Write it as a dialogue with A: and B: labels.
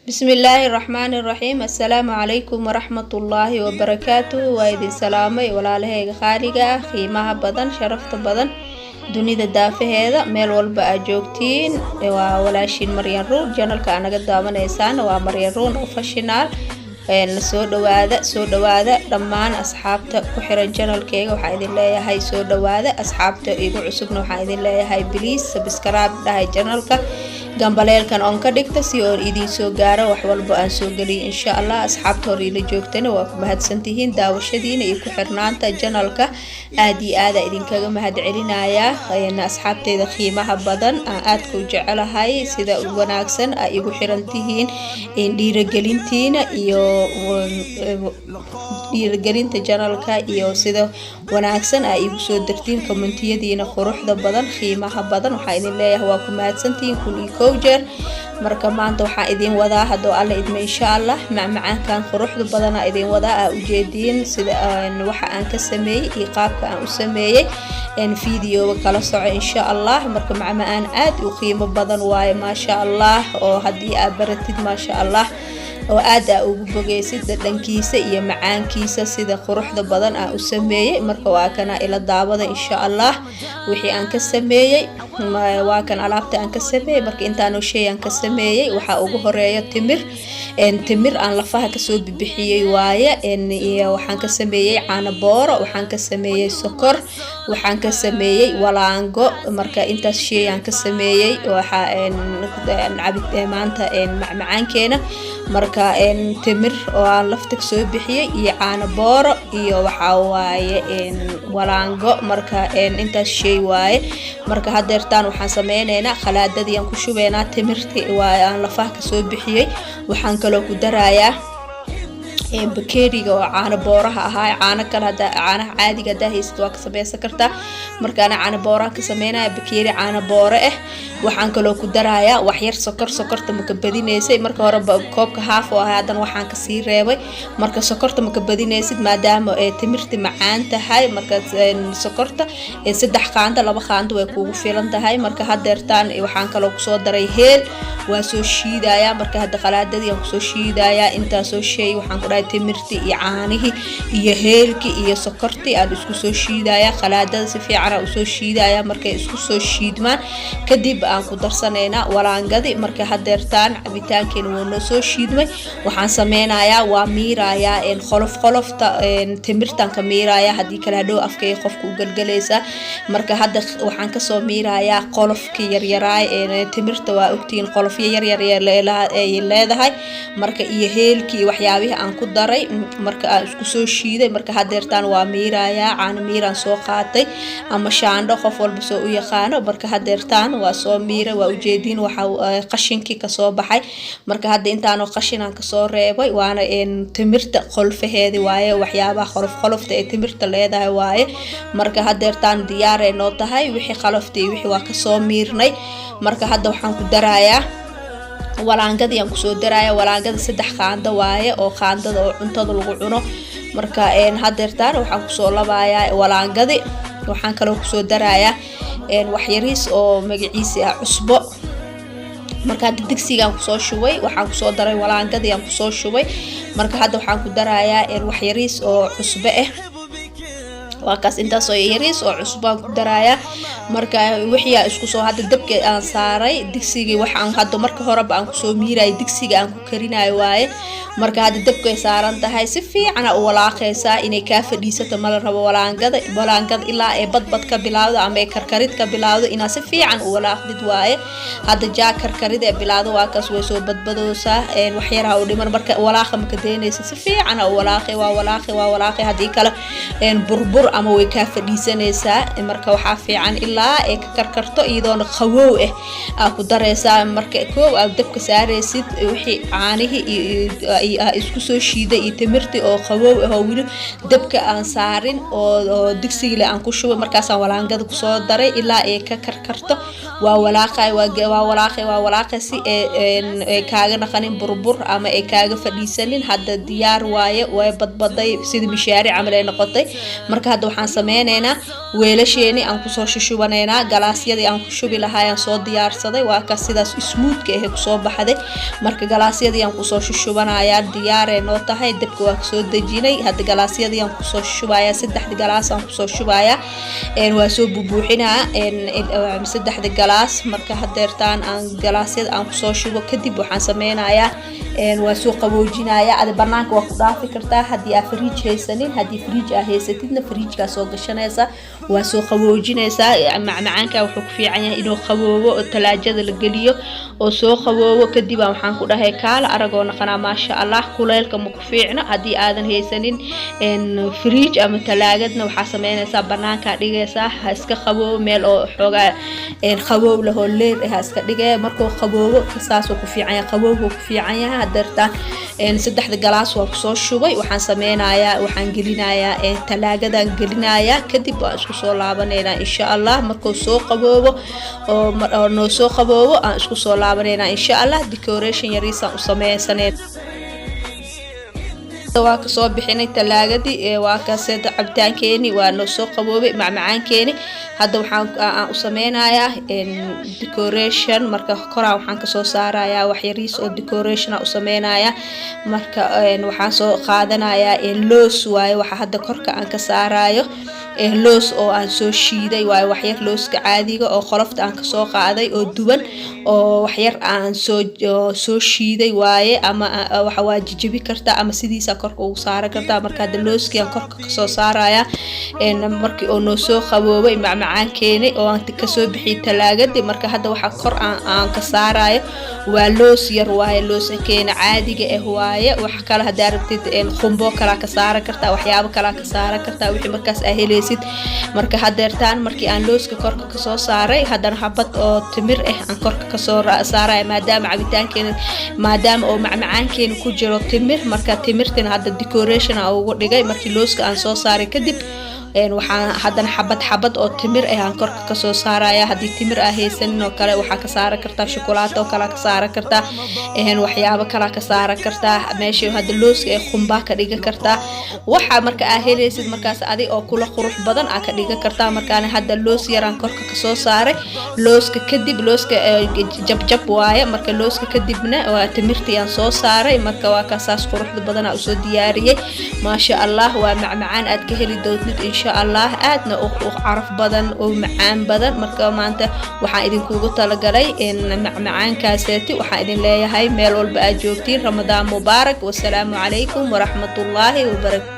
A: Bismillaahi raxmaani raxiim. Assalaamu calaykum waraxmatullaahi wabarakaatu. Waa idin salaamay, walaalahayga qaaliga ah, qiimaha badan, sharafta badan, dunida daafaheeda meel walba aad joogtiin. Waa walaashiin Maryan Ruun. Channelka aa naga daawanaysaan waa Maryan Ruun Official. Soo dhawaada, soo dhawaada dhammaan asxaabta ku xiran channelkeyga. Waxaan idin leeyahay soo dhawaada. Asxaabta igu cusubna waxaan idin leeyahay, please subscribe dhahay channelka, gambaleelkan oon ka dhigta si oon idiin soo gaaro wax walba aan soo geliyo, insha Allah. Asxaabta hor iila joogtana waa ku mahadsantihiin daawashadiina iyo ku xirnaanta channelka. Aada iyo aada idinkaga mahad celinayaa, asxaabteyda qiimaha badan aan aadka u jecelahay, sida wanaagsan aa igu xiran tihiin, dhiiragelintiina iyo dhiiragelinta channelka iyo sida wanaagsan aa igu soo dirtiin commentiyadiina quruxda badan, qiimaha badan. Waxaa idin leeyahay waa ku mahadsantihiin 1001 jeer. Marka maanta waxaa idin wadaa, haddoo Alla idmo, insha Allah, macmacaankan quruxda badana idin wadaa. Aa ujeediin sida waxa aan ka sameeyey iyo qaabka aan u sameeyey. Videoga kala soco, insha Allah. Marka macmacaan aad u qiimo badan waaye, maasha Allah, oo haddii aad baratid, maasha Allah, oo aad aa ugu bogeysid dhadhankiisa iyo macaankiisa, sida quruxda badan aan u sameeyey. Marka waa kana, ila daawada, insha Allah, wixii aan ka sameeyey. Waa kan alaabta aan ka sameeyey. Marka intaanoo shay aan ka sameeyey, waxaa ugu horeeya timir. Timir aan lafaha kasoo bibixiyey waaye. Waxaan ka sameeyey caano booro, waxaan ka sameeyey sokor, waxaan ka sameeyey walaango. Marka intaas shay aan ka sameeyey waxaa maanta macmacaankeena. Marka timir oo aan lafta kasoo bixiyey iyo caano booro iyo waxaa waaye walaango. Marka intaas shay waaye. Marka hadeertaan waxaan sameyneynaa khalaadadii aan ku shubeynaa timirti waaye aan lafaha kasoo bixiyey. Waxaan kaloo ku darayaa bakeeriga oo caano booraha ahaa. Caano kale hadaa, caanaha caadiga hadaa haysid, waa ka sameysan kartaa. Marka ana caano booraha ka sameynaya, bakeeri caano boore ah. Waxaan kaloo ku darayaa waxyar sokor. Sokorta maka badinaysay. Marka hore koobka haaf oo ahaa, haddana waxaan kasii reebay. Marka sokorta maka badinaysid, maadaama ay timirta macaan tahay. Marka sokorta 3 qaando, 2 qaando way kugu filan tahay. Marka hadeertaan waxaan kaloo kusoo daray heel, waa soo shiidayaa. Marka hadda qalaadadii aan kusoo shiidayaa intaasoo shay. Waxaan ku dhahay timirtii iyo caanihii iyo heelkii iyo sokortii aan isku soo shiidaya. Qalaadada si fiican aan usoo shiidaya. Markay isku soo shiidmaan kadib aan ku darsanaynaa walaangadii. Marka hadeertaan cabitaankeena wuu noo soo shiidmay. Waxaan sameynayaa, waa miirayaa qolof qolofta timirtan ka miiraya. Haddii kale hadhow afkay qofka u gelgelaysaa. Marka hadda waxaan kasoo miirayaa qolofkii yaryaraay timirta. Waa ogtihiin, qolofyo yaryar ay leedahay. Marka iyo heelkii, waxyaabihii aan ku daray, marka aan isku soo shiiday. Marka hadeertaan waa miirayaa. Caano miiraan soo qaatay ama shaandho, qof walba soo u yaqaano. Marka hadeertaan waa soo miiray. Waa ujeediin waxa qashinkii kasoo baxay. Marka hadda intaanoo qashinaan kasoo reebay, waana timirta qolfaheedi waaye, waxyaabaha qolof qolofta ee timirta leedahay waaye. Marka hadeertaan diyaaray noo tahay. Wixii qaloftii wixii waa kasoo miirnay. Marka hadda waxaan ku darayaa walaangadii aan kusoo daraya. Walaangada 3 qaando waaye, oo qaandada oo cuntada lagu cuno. Marka hadeertaan waxaan kusoo labayaa walaangadi. Waxaan kaloo kusoo darayaa waxyariis oo magaciisi ah cusbo. Marka hadda digsigaan kusoo shubay, waxaan kusoo daray walaangadii aan kusoo shubay. Marka hadda waxaan ku darayaa waxyariis oo cusbo ah. Waa kaas, intaasoo yariis oo cusbaan ku darayaa. Marka wixii isku soo, hadda dabka aan saaray digsigii. Waxaan hadda marka horeba aan kusoo miirayay digsiga aan ku karinayo waaye. Marka hadda dabkay saaran tahay, si fiicana u walaaqaysaa. Inay kaa fadhiisato mala rabo walaangada. Walaangada ilaa ay badbad ka bilaawdo ama ay karkarid ka bilaawdo, inaad si fiican u walaaqdid waaye. Hadda jaa karkarid ee bilaawdo, waa kaas, way soo badbadoosaa. Waxyaraha u dhiman. Marka walaaqa maka daynaysa, si fiican u walaaqay, waa walaaqay, waa walaaqay. Haddii kale burbur ama way kaa fadhiisanaysaa. Marka waxaa fiican ilaa ay ka karkarto, iyadoona qawow ah aa ku daraysaa. Marka koow aad dabka saaraysid, wixii caanihii iyo isku soo shiiday iyo timirtii oo qawow ah oo weli dabka aan saarin oo digsigile aan ku shubay, markaasaan walaangada kusoo daray. Ilaa ay ka karkarto waa walaaqay, waa walaaqay, waa walaaqay, si ay kaaga dhaqanin burbur ama ay kaaga fadhiisanin. Hadda diyaar waaye, way badbaday, sidii mishaari camal ay noqotay. Marka hadda Hadda waxaan sameyneynaa weelasheeni aan kusoo shushubaneynaa. Galaasyadii aan ku shubi lahaa aan soo diyaarsaday, waa ka sidaas smoothka ahe kusoo baxday. Marka galaasyadii aan kusoo shushubanayaa, diyaaree noo tahay. Dabka waa kasoo dejinay. Hadda galaasyadii aan kusoo shubaya, saddexda galaas aan kusoo shubaya, waa soo bubuuxinaa saddexda galaas. Marka hadeertaan aan galaasyada aan kusoo shubo kadib, waxaan sameynayaa waa soo qaboojinaya. Adi banaanka waa ku dhaafi kartaa haddii aa fridge haysanin. Haddii fridge aa haysatidna, fridgekaa soo gashanaysa, waa soo qaboojinaysaa. Macmacaanka wuxuu ku fiican yahay inuu qaboobo oo talaajada la geliyo oo soo qaboobo kadib aan waxaan ku dhahay kaala aragoo naqanaa, maasha Allah. Kuleylka ma ku fiicno. Haddii aadan haysanin fridge ama talaagadna, waxaa sameynaysaa banaankaa dhigaysaa, ha iska qaboobo, meel oo xoogaa qaboow leh oo leer ah ha iska dhigee. Markuu qaboobo saasuu ku fiican yahay, qaboobuu ku fiican yahay. Hadeertaan saddexda galaas waa kusoo shubay. Waxaan sameynayaa, waxaan gelinayaa talaagadan gelinayaa. Kadib waan isku soo laabaneynaa, insha Allah. Markuu soo qaboobo oo noo soo qaboobo, aan isku soo laabaneynaa, insha Allah. Decoration yariisaan u sameysaneen. Waa kasoo bixinay talaagadii, waa kaaseda cabitaankeeni waa noo soo qaboobay, macmacaankeeni. Hadda waxaan aan u sameynayaa decoration. Marka koraa waxaan kasoo saarayaa wax yariis oo decoration aan u sameynayaa. Marka waxaan soo qaadanayaa loos waaye. Waxa hadda korka aan ka saarayo loos oo aan soo shiiday waaye, waxyar looska caadiga oo qolofta aan kasoo qaaday oo duban oo waxyar aan soo shiiday waaye. Ama waxa waa jijibi kartaa ama sidiisa korka ugu saaran kartaa. Marka hadda looskii aan korka kasoo saaraya markii oo noo soo qaboobay macmacaankeeni oo aan kasoo bixiyay talaagadii. Marka hadda waxa kor aan ka saarayo waa loos yar waaye, loosakeena caadiga ah waaye. Wax kale hadaa rabtid, qumbo kalaa ka saaran kartaa, waxyaabo kalaa ka saaran kartaa, wixii markaas aa helaysid. Marka hadeertaan markii aan looska korka kasoo saaray, haddana habad oo timir ah aan korka kasoo saaraya, maadaama cabitaankeena, maadaama oo macmacaankeena ku jiro timir. Marka timirtina hadda decoration aan ugu dhigay. Markii looska aan soo saaray kadib, waxaan haddana xabad xabad oo timir ah aan korka kasoo saaraya. Haddii timir aa haysanin oo kale, waxaa ka saaran kartaa shukulaato oo kalea ka saaran kartaa, waxyaabo kalaa ka saaran kartaa. Meesha hadda looska ee qumbaa ka dhigan kartaa. Waxa marka aa helaysid markaas adi oo kula qurux badan aa ka dhigan kartaa. Markaana hadda loos yaraan korka kasoo saaray. Looska kadib, looska jabjab waaye. Marka looska kadibna waa timirtii aan soo saaray. Marka waa kaasaas quruxda badanaa usoo diyaariyey, maasha Allah. Waa macmacaan aad ka heli doontid, insha Allah, aadna u caraf badan oo macaan badan. Marka maanta waxaan idinkugu talagalay macmacaankaaseeti. Waxaan idin leeyahay meel walba aad joogtiin, Ramadaan mubaarak. Wasalaamu calaykum waraxmatullaahi wabarakatu.